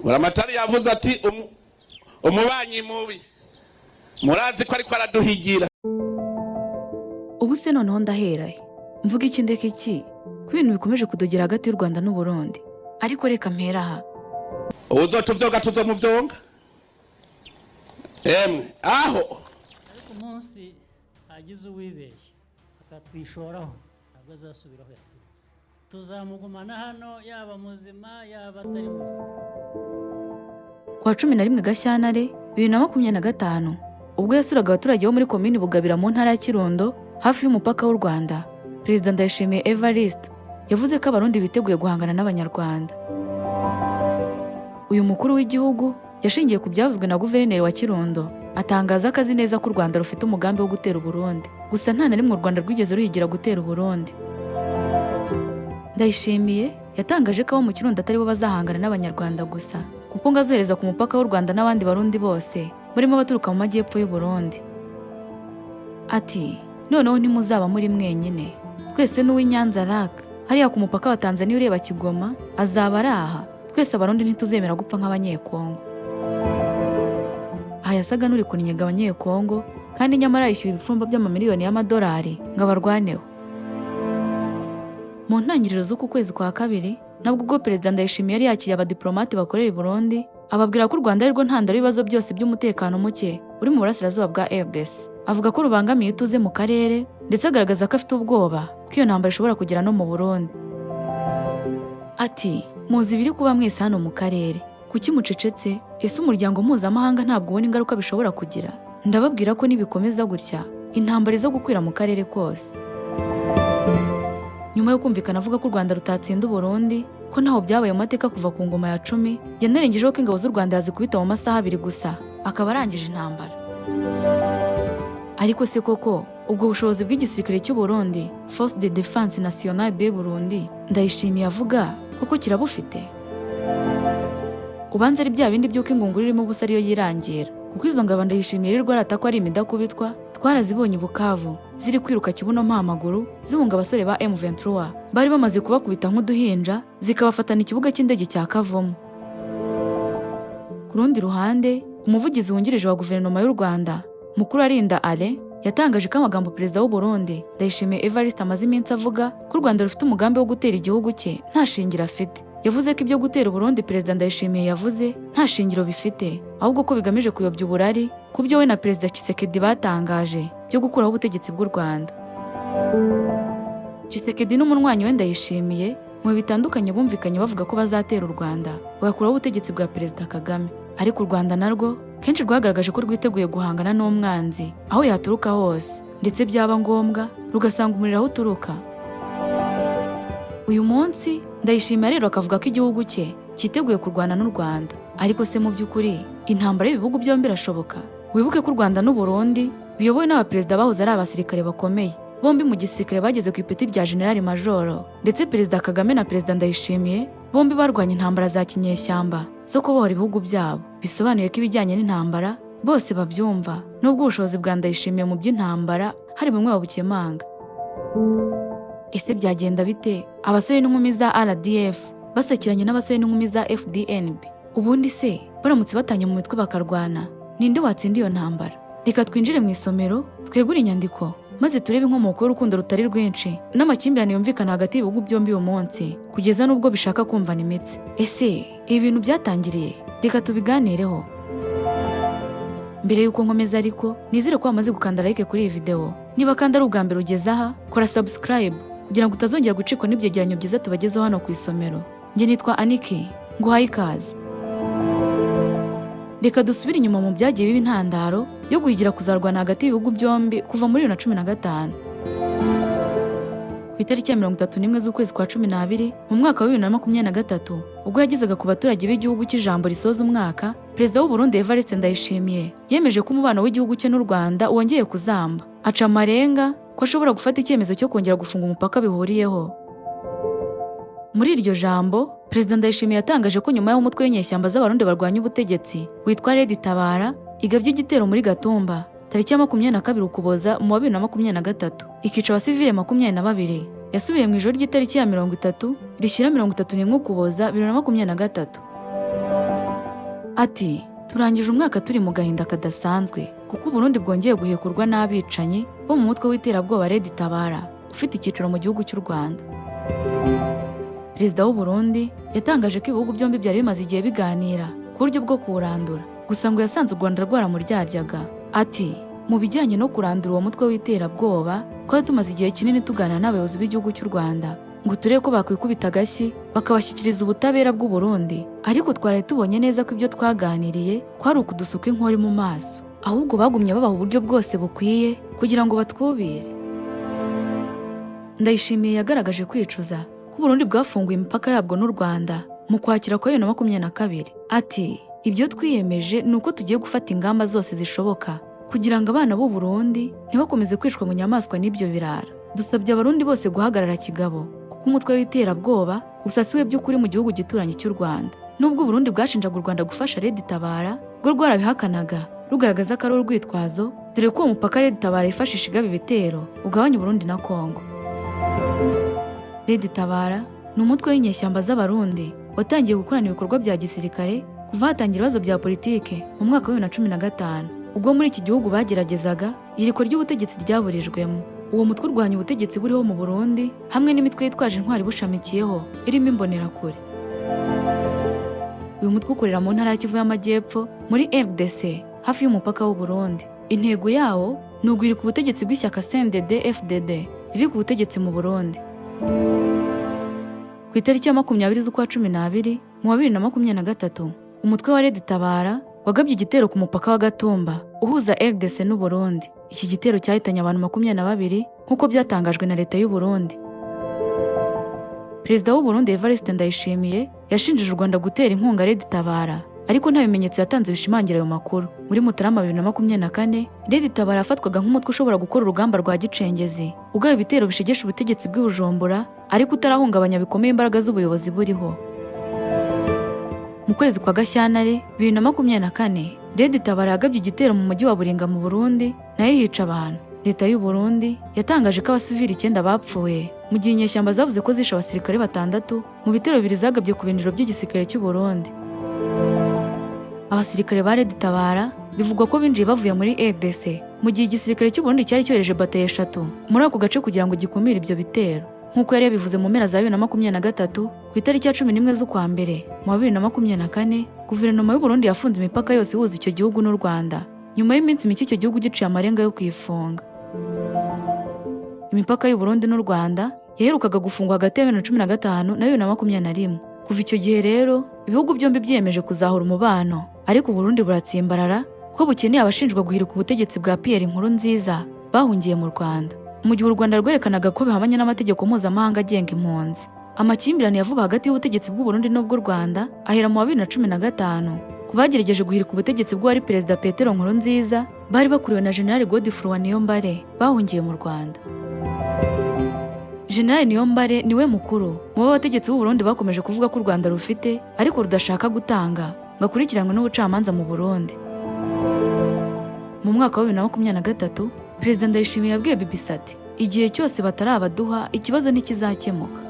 Buramatari yavuze ati umubanyi mubi murazi ko ariko araduhigira. Ubu se noneho ndahera he? Mvuga iki ndeka iki? Ko ibintu bikomeje kudogera hagati y'u Rwanda n'u Burundi. Ariko reka mpera aha. Uzotuvyoga tuzomuvyonga emwe aho. Ariko umunsi hagize uwibeshya akatwishoraho, ntabwo azasubira aho yaturutse. Tuzamugumana hano, yaba muzima yaba atari muzima. Ku wa 11 Gashyantare 2025, ubwo yasuraga abaturage bo muri Komini Bugabira mu ntara ya Kirundo hafi y'umupaka w'u Rwanda, Perezida Ndayishimiye Evariste yavuze ko Abarundi biteguye guhangana n'Abanyarwanda. Uyu mukuru w'igihugu yashingiye ku byavuzwe na Guverineri wa Kirundo, atangaza ko azi neza ko u Rwanda rufite umugambi wo gutera Uburundi. Gusa nta na rimwe u Rwanda rwigeze ruhigira gutera Uburundi. Ndayishimiye yatangaje ko abo mu Kirundo atari bo bazahangana n'Abanyarwanda gusa, kuko ngo azohereza ku mupaka w'u Rwanda n'abandi Barundi bose barimo abaturuka mu majyepfo y'u Burundi. Ati noneho ntimuzaba muri mwenyine, twese n'uw'i Nyanza Lac hariya ku mupaka wa Tanzania ureba Kigoma azaba ari aha, twese Abarundi ntituzemera gupfa nk'Abanyekongo. Aha yasaga n'uri kunnyega Abanyekongo, kandi nyamara yishyuye ibifumba by'amamiliyoni y'amadolari ngo abarwaneho. Mu ntangiriro z'uku kwezi kwa kabiri nabwo ubwo Perezida Ndayishimiye yari yakiriye abadiplomate bakorera i Burundi, ababwira ko u Rwanda arirwo ntandaro y'ibibazo byose by'umutekano muke uri mu burasirazuba bwa RDC. Avuga ko rubangamiye ituze mu karere, ndetse agaragaza ko afite ubwoba ko iyo ntambara ishobora kugera no mu Burundi. Ati muzi ibiri kuba mwese hano mu karere, kuki mucecetse? Ese umuryango mpuzamahanga ntabwo ubona ingaruka bishobora kugira? Ndababwira ko nibikomeza gutya intambara iza gukwira mu karere kose. Nyuma yo kumvikana avuga ko u Rwanda rutatsinda Uburundi, ko ntaho byabaye mu mateka kuva ku ngoma ya 10, yanarengejeho ko ingabo z'u Rwanda yazikubita mu masaha 2 gusa akaba arangije intambara. Ariko se koko ubwo bushobozi bw'igisirikare cy'u Burundi, Force de Défense Nationale de Burundi, Ndayishimiye avuga koko kirabufite? Ubanza ari bya bindi by'uko ingunguru irimo ubusa ariyo yirangira, kuko izo ngabo Ndayishimiye yirirwa arata ko ari imidakubitwa twarazibonye i Bukavu ziri kwiruka kibuno mpamaguru zihunga abasore ba M23 bari bamaze kubakubita nk'uduhinja, zikabafatana ikibuga cy'indege cya Kavumu. Ku rundi ruhande, umuvugizi wungirije wa guverinoma y'u Rwanda, Mukuru Arinda Ale, yatangaje ko amagambo Perezida w'u Burundi Ndayishimiye Evariste amaze iminsi avuga ko u Rwanda rufite umugambi wo gutera igihugu cye nta shingiro afite. Yavuze ko ibyo gutera Uburundi Perezida Ndayishimiye yavuze nta shingiro bifite, ahubwo ko bigamije kuyobya uburari ku byo we na Perezida Tshisekedi batangaje byo gukuraho ubutegetsi bw'u Rwanda. Tshisekedi n'umunywanyi we Ndayishimiye mu bihe bitandukanye bumvikanye bavuga ko bazatera u Rwanda bagakuraho ubutegetsi bwa Perezida Kagame. Ariko u Rwanda narwo kenshi rwagaragaje ko rwiteguye guhangana n'umwanzi aho yaturuka hose, ndetse byaba ngombwa rugasanga umuriro aho uturuka. Uyu munsi Ndayishimiye rero akavuga ko igihugu cye cyiteguye kurwana n'u Rwanda. Ariko se mu by'ukuri intambara y'ibihugu byombi irashoboka? Wibuke ko u Rwanda n'u Burundi biyobowe n'abaperezida bahoze ari abasirikare bakomeye, bombi mu gisirikare bageze ku ipeti rya Generali Majoro, ndetse Perezida Kagame na Perezida Ndayishimiye bombi barwanye intambara za kinyeshyamba zo kubohora ibihugu byabo. Bisobanuye ko ibijyanye n'intambara bose babyumva, nubwo ubushobozi bwa Ndayishimiye mu by'intambara hari bamwe babukemanga. Ese byagenda bite abasore n'inkumi za RDF basakiranye n'abasore n'inkumi za FDNB? Ubundi se baramutse batanye mu mitwe bakarwana, ninde watsinda iyo ntambara? Reka twinjire mu isomero twegure inyandiko maze turebe inkomoko y'urukundo rutari rwinshi n'amakimbirane yumvikana hagati y'ibihugu byombi uyu munsi, kugeza n'ubwo bishaka kumvana imitsi. Ese ibi bintu byatangiriye? Reka tubiganireho. Mbere y'uko nkomeza ariko, nizere ko wamaze gukanda like kuri iyi video. Niba kandi ari ubwa mbere ugeze aha, kora subscribe kugira ngo utazongera gucikwa n'ibyegeranyo byiza tubagezaho hano ku isomero. Njye nitwa Aniki, nguhaye ikaze. Reka dusubire inyuma mu byagiye biba intandaro yo guhigira kuzarwana hagati y'ibihugu byombi kuva muri 2015. Ku itariki ya 31 z'ukwezi kwa 12 mu mwaka wa 2023, ubwo yagezaga ku baturage b'igihugu cy'ijambo risoza umwaka, Perezida w'u Burundi Evariste Ndayishimiye yemeje ko umubano w'igihugu cye n'u Rwanda wongeye kuzamba, aca amarenga ko ashobora gufata icyemezo cyo kongera gufunga umupaka bihuriyeho. Muri iryo jambo, Perezida Ndayishimiye yatangaje ko nyuma y'aho umutwe w'inyeshyamba z'Abarundi barwanya ubutegetsi witwa Red Tabara igabye igitero muri Gatumba tariki ya 22 Ukuboza mu wa 2023, ikica abasivile 22, yasubiye mu ijoro ry'itariki ya 30 rishyira 31 Ukuboza 2023. Ati turangije umwaka turi mu gahinda kadasanzwe kuko Burundi bwongeye guhekurwa n'abicanyi bo mu mutwe w'iterabwoba Red Tabara ufite icyicaro mu gihugu cy'u Rwanda. Perezida w'u Burundi yatangaje ko ibihugu byombi byari bimaze igihe biganira ku buryo bwo kuwurandura, gusa ngo yasanze u Rwanda rwaramuryaryaga. Ati mu bijyanye no kurandura uwo mutwe w'iterabwoba twari tumaze igihe kinini tuganira n'abayobozi b'igihugu cy'u Rwanda ngo turebe ko bakwikubita agashyi bakabashyikiriza ubutabera bw'u Burundi, ariko twari tubonye neza ko ibyo twaganiriye kwari ukudusuka inkori mu maso, ahubwo bagumye babaha uburyo bwose bukwiye kugira ngo batwubire. Ndayishimiye yagaragaje kwicuza ko Burundi bwafunguye imipaka yabwo n'u Rwanda mu kwakira kwa 2022. Ati ibyo twiyemeje ni uko tugiye gufata ingamba zose zishoboka kugira ngo abana b'u Burundi ntibakomeze kwicwa mu nyamaswa n'ibyo birara. Dusabye Abarundi bose guhagarara kigabo kuko umutwe w'iterabwoba usasiwe by'ukuri mu gihugu gituranyi cy'u Rwanda. Nubwo Burundi bwashinjaga u Rwanda gufasha Red Tabara, rwo rwarabihakanaga rugaragaza ko ari urwitwazo, dore ko uwo mupaka Red Tabara yifashisha igaba ibitero ugabanya Burundi na Kongo. Red Tabara ni umutwe w'inyeshyamba z'Abarundi watangiye gukorana ibikorwa bya gisirikare kuva hatangira ibibazo bya politike mu mwaka wa 2015, ubwo muri iki gihugu bageragezaga iriko ry'ubutegetsi ryaburijwemo. Uwo mutwe urwanya ubutegetsi buriho mu Burundi hamwe n'imitwe yitwaje intwari bushamikiyeho irimo Imbonerakure. Uyu mutwe ukorera mu ntara ya Kivu y'Amajyepfo muri RDC hafi y'umupaka w'u Burundi. Intego yawo ni uguhirika ubutegetsi bw'ishyaka CNDD-FDD riri ku butegetsi mu Burundi. Ku itariki ya 20 z'ukwa 12 mu 2023, umutwe wa Red Tabara wagabye igitero ku mupaka wa Gatumba uhuza RDC n'u Burundi. Iki gitero cyahitanye abantu 22 nk'uko byatangajwe na leta y'u Burundi. Perezida w'u Burundi Evariste Ndayishimiye yashinjije u Rwanda gutera inkunga Red Tabara, ariko nta bimenyetso yatanze bishimangira ayo makuru. Muri Mutarama 2024, Red Tabara yafatwaga nk'umutwe ushobora gukora urugamba rwa gicengezi, ugaba ibitero bishegesha ubutegetsi bw'i Bujumbura, ariko utarahungabanya bikomeye imbaraga z'ubuyobozi buriho. Mu kwezi kwa Gashyantare 2024, Red Tabara yagabye igitero mu mujyi wa Buringa mu Burundi, nayo yica abantu. Leta y'u Burundi yatangaje ko abasivili 9 bapfuye, mu gihe inyeshyamba zavuze ko zishe abasirikare 6 mu bitero bibiri zagabye ku birindiro by'igisirikare cy'u Burundi. Abasirikare ba Red Tabara bivugwa ko binjiye bavuye muri RDC, mu gihe igisirikare cy'u Burundi cyari cyohereje bataye 3 muri ako gace kugira ngo gikumire ibyo bitero. Nk'uko yari yabivuze mu mpera za 2023, ku itariki ya 11 z'ukwa mbere mu 2024, guverinoma y'u Burundi yafunze imipaka yose ihuza icyo gihugu n'u Rwanda, nyuma y'iminsi mike icyo gihugu giciye amarenga yo kuyifunga. Imipaka y'u Burundi n'u Rwanda yaherukaga gufungwa hagati ya 2015 na 2021. Kuva icyo gihe rero, ibihugu byombi byiyemeje kuzahura umubano, ariko Burundi buratsimbarara ko bukeneye abashinjwa guhirika ubutegetsi bwa Pierre Nkurunziza bahungiye mu Rwanda, mu gihe u Rwanda rwerekanaga ko bihabanye n'amategeko mpuzamahanga agenga impunzi. Amakimbirane ya vuba hagati y'ubutegetsi bw'u Burundi n'ubw'u Rwanda ahera mu wa 2015 ku bagerageje guhirika ubutegetsi bw'uwari Perezida Petero Nkurunziza bari bakuriwe na General Godefroid Niyombare bahungiye mu Rwanda. General Niyombare niwe mukuru mu bategetsi b'u Burundi bakomeje kuvuga ko u Rwanda rufite ariko rudashaka gutanga ngo akurikiranwe n'ubucamanza mu Burundi. Mu mwaka wa 2023, Perezida Ndayishimiye yabwiye BBC ati igihe cyose batarabaduha ikibazo ntikizakemuka.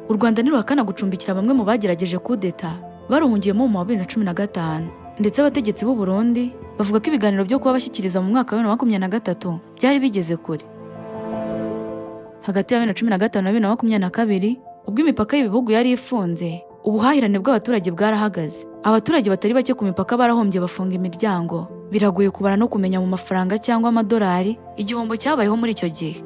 U Rwanda ntiruhakana gucumbikira bamwe mu bagerageje kudeta baruhungiyemo mu wa 2015, ndetse abategetsi b'u Burundi bavuga ko ibiganiro byo kubashyikiriza mu mwaka wa 2023 byari bigeze kure. Hagati ya 2015 na 2022, ubwo imipaka y'ibihugu yari ifunze, ubuhahirane bw'abaturage bwarahagaze. Abaturage batari bake ku mipaka barahombye bafunga imiryango. Biragoye kubara no kumenya mu mafaranga cyangwa amadolari igihombo cyabayeho muri icyo gihe.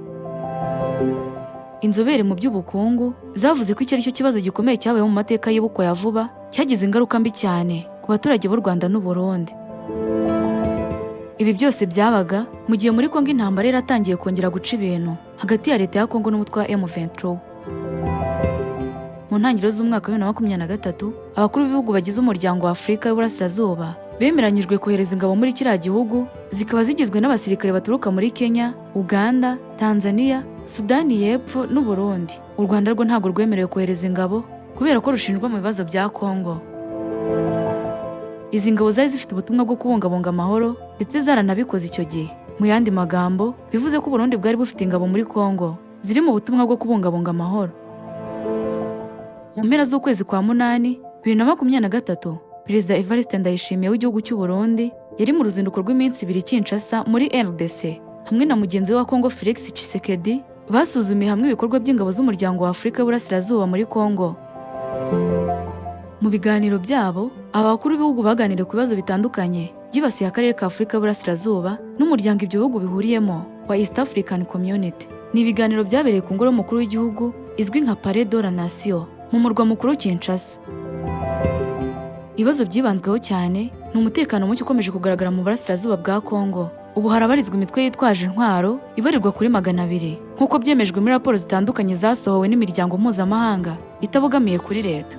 Inzobere mu by'ubukungu zavuze ko iki ari cyo kibazo gikomeye cyabayeho mu mateka y'ibukwa ya vuba, cyagize ingaruka mbi cyane ku baturage b'u Rwanda n'u Burundi. Ibi byose byabaga mu gihe muri Kongo intambara yaratangiye kongera guca ibintu hagati ya leta ya Kongo n'umutwe wa M23. Mu ntangiriro z'umwaka wa 2023, abakuru b'ibihugu bagize umuryango wa Afurika y'Uburasirazuba bemeranyijwe kohereza ingabo muri kiriya gihugu, zikaba zigizwe n'abasirikare baturuka muri Kenya, Uganda, Tanzania, Sudani y'Epfo n'u Burundi. U Rwanda rwo ntabwo rwemerewe kohereza ingabo kubera ko rushinjwa mu bibazo bya Kongo. Izi ngabo zari zifite ubutumwa bwo kubungabunga amahoro ndetse zaranabikoze icyo gihe. Mu yandi magambo, bivuze ko Burundi bwari bufite ingabo muri Kongo ziri mu butumwa bwo kubungabunga amahoro. Mu mpera z'ukwezi kwa 8 2023, Perezida Evariste Ndayishimiye w'igihugu cy'u Burundi yari mu ruzinduko rw'iminsi 2 Kinshasa muri RDC hamwe na mugenzi we wa Kongo Felix Tshisekedi, basuzumiye hamwe ibikorwa by'ingabo z'umuryango wa Afurika y'Uburasirazuba muri Kongo. Mu biganiro byabo, abakuru b'ibihugu baganiriye ku bibazo bitandukanye byibasiye akarere ka Afurika y'Uburasirazuba n'umuryango ibyo bihugu bihuriyemo wa East African Community. Ni ibiganiro byabereye ku ngoro y'umukuru w'igihugu izwi nka Palais de la Nation mu murwa mukuru Kinshasa. Ibibazo byibanzweho cyane ni umutekano muke ukomeje kugaragara mu burasirazuba bwa Kongo. Ubu harabarizwa imitwe yitwaje intwaro ibarirwa kuri 200 nk'uko byemejwe muri raporo zitandukanye zasohowe n'imiryango mpuzamahanga itabogamiye kuri leta.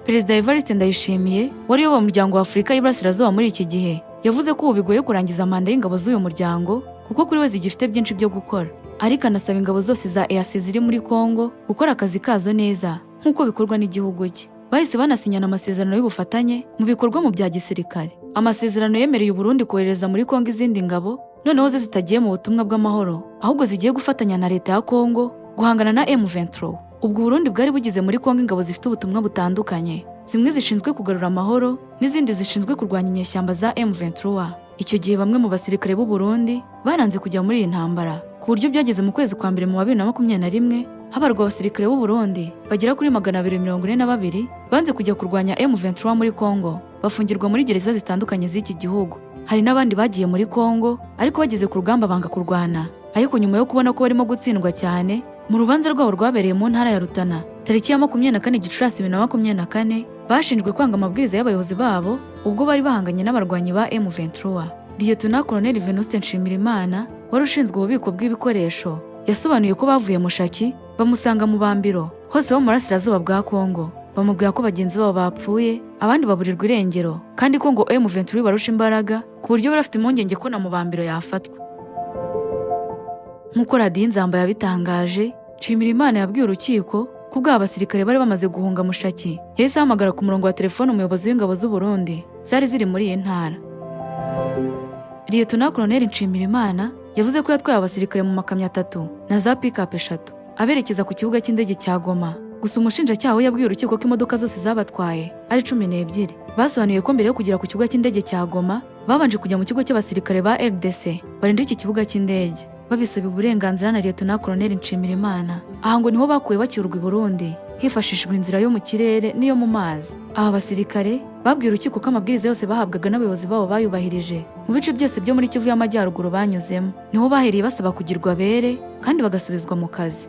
Perezida Evariste Ndayishimiye wari uyoboye umuryango wa Afurika y'Iburasirazuba muri iki gihe yavuze ko ubu bigoye kurangiza manda y'ingabo z'uyu muryango kuko kuri we zigifite byinshi byo gukora, ariko anasaba ingabo zose za EAC ziri muri Kongo gukora akazi kazo neza nk'uko bikorwa n'igihugu cye. Bahise banasinyana amasezerano y'ubufatanye mu bikorwa mu bya gisirikare. Amasezerano yemereye Burundi kohereza muri Kongo izindi ngabo noneho zo zitagiye mu butumwa bw'amahoro ahubwo zigiye gufatanya na leta ya Kongo guhangana na M23. Ubwo Burundi bwari bugize muri Kongo ingabo zifite ubutumwa butandukanye, zimwe zishinzwe kugarura amahoro n'izindi zishinzwe kurwanya inyeshyamba za M23. Icyo gihe bamwe mu basirikare b'u Burundi baranze kujya muri iyi ntambara ku buryo byageze mu kwezi kwa mbere mu 2021 habarwa abasirikare b'u Burundi bagera kuri 242 banze kujya kurwanya M23 muri Kongo, bafungirwa muri gereza zitandukanye z'iki gihugu. Hari n'abandi bagiye muri Kongo ariko bageze ku rugamba banga kurwana, ariko nyuma yo kubona ko barimo gutsindwa cyane mu rubanza rwabo rwabereye mu ntara ya Rutana tariki ya 24 Gicurasi 2024 bashinjwe kwanga amabwiriza y'abayobozi babo ubwo bari bahanganye n'abarwanyi ba M23. Lieutenant Colonel Venuste Nshimirimana wari ushinzwe ububiko bw'ibikoresho yasobanuye ko bavuye Mushaki bamusanga mu Bambiro hose bo mu burasirazuba bwa Kongo, bamubwira ko bagenzi babo bapfuye abandi baburirwa irengero kandi ko ngo M23 barusha imbaraga ku buryo bari bafite impungenge ko na Mubambiro yafatwa. Nk'uko Radiyo Inzamba yabitangaje, Nshimirimana yabwiye urukiko ko ubwo abasirikare bari bamaze guhunga Mushaki yahise ahamagara ku murongo wa telefone umuyobozi w'ingabo z'u Burundi zari ziri muri iyi ntara. Lieutenant Colonel Nshimirimana yavuze ko yatwaye abasirikare mu makamyo 3 na za pick-up 3 aberekeza ku kibuga cy'indege cya Goma. Gusa umushinjacyaha we yabwiye urukiko ko imodoka zose zabatwaye ari 12. Basobanuye ko mbere yo kugera ku kibuga cy'indege cya Goma babanje kujya mu kigo cy'abasirikare ba RDC barinda iki kibuga cy'indege, babisaba uburenganzira na Lieutenant Colonel Nshimirimana. Aha ngo niho bakuwe bacyurwa i Burundi hifashishijwe inzira yo mu kirere n'iyo mu mazi. Aba basirikare babwiye urukiko ko amabwiriza yose bahabwaga n'abayobozi babo bayubahirije mu bice byose byo muri Kivu y'Amajyaruguru banyuzemo. Niho bahereye basaba kugirwa abere kandi bagasubizwa mu kazi.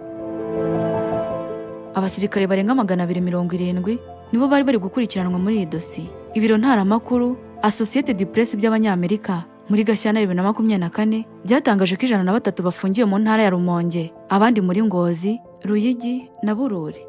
Abasirikare barenga 270 nibo bari bari gukurikiranwa muri iyi dosiye. Ibiro ntaramakuru Associated Press by'Abanyamerika muri Gashyantare 2024 byatangaje ko 103 bafungiwe mu ntara ya Rumonge, abandi muri Ngozi, Ruyigi na Bururi.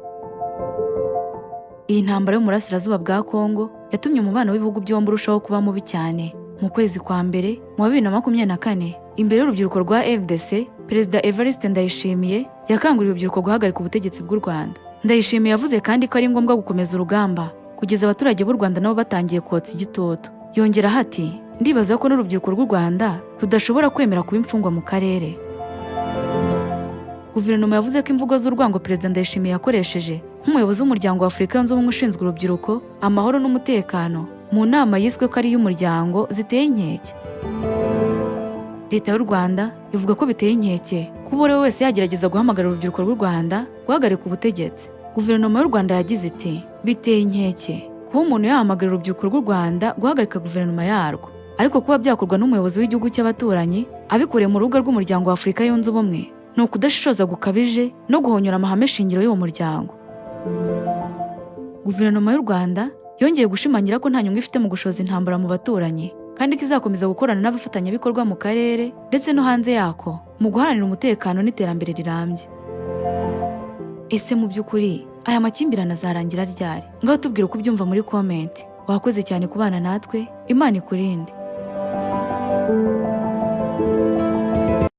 Iyi ntambara yo mu burasirazuba bwa Kongo yatumye umubano w'ibihugu byombi urushaho kuba mubi cyane. Mu kwezi kwa mbere mu 2024, imbere y'urubyiruko rwa RDC, Perezida Evariste Ndayishimiye yakanguriye urubyiruko guhagarika ubutegetsi bw'u Rwanda. Ndayishimiye yavuze kandi ko ari ngombwa gukomeza urugamba kugeza abaturage b'u Rwanda nabo batangiye kotsa igitutu. Yongeraho ati: "Ndibaza ko n'urubyiruko rw'u Rwanda rudashobora kwemera kuba imfungwa mu karere." Guverinoma yavuze ko imvugo z'urwango Perezida Ndayishimiye yakoresheje nk'umuyobozi w'umuryango wa Afurika Yunze Ubumwe ushinzwe urubyiruko, amahoro n'umutekano mu nama yiswe ko ari iy'umuryango ziteye inkeke. Leta y'u Rwanda ivuga ko biteye inkeke kuba uwo ari we wese yagerageza guhamagara urubyiruko rw'u Rwanda guhagarika ubutegetsi. Guverinoma y'u Rwanda yagize iti: "Biteye inkeke kuba umuntu yahamagara urubyiruko rw'u Rwanda guhagarika guverinoma yarwo, ariko kuba byakorwa n'umuyobozi w'igihugu cy'abaturanyi abikoreye mu rubuga rw'umuryango wa Afurika Yunze Ubumwe ni ukudashishoza gukabije no guhonyora amahame shingiro y'uwo muryango." Guverinoma y'u Rwanda yongeye gushimangira ko nta nyungu ifite mu gushoza intambara mu baturanyi kandi ko izakomeza gukorana n'abafatanyabikorwa mu karere ndetse no hanze yako mu guharanira umutekano n'iterambere rirambye. Ese mu by'ukuri aya makimbirane azarangira ryari? Ngaho tubwire uko ubyumva muri comment. Wakoze cyane kubana natwe, Imana ikurinde.